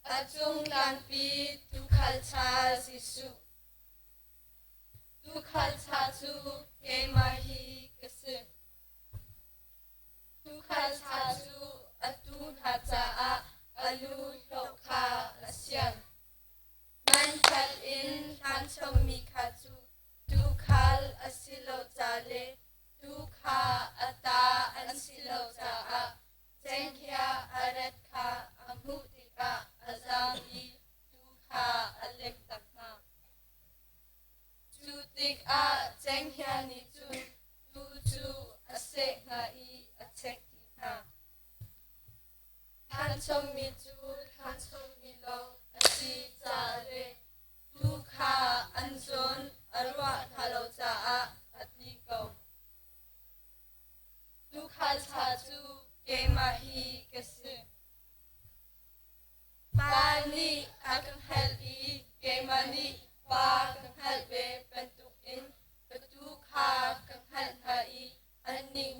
A cungtlangpi tuukhal ṭha Jesuh. Tuukhal ṭha cu keimah hi ka si. Tuukhal ṭha cu a tuu hna caah a lu hlawh kha a sian. Mankhal in hlanchommi kha cu tuukhal a si lo ca le tuu kha a ta an si lo caah cenghngia a rat kha a hmuh tikah a zaam i tuu kha a lektak hna. Cu tikah cenghngia nih cun tuu cu a seh hna i a chek dih hna. Hlanchommi cu hlanchommi lawng a si caah le tuu kha an zawn a ruah hna lo caah a tli ko. Tuukhal ṭha cu keimah hi ka si. Pa nih a ka hngalh i keimah nih Pa ka hngalh ve bantukin ka tuu kha ka hngalh hna i annih nih.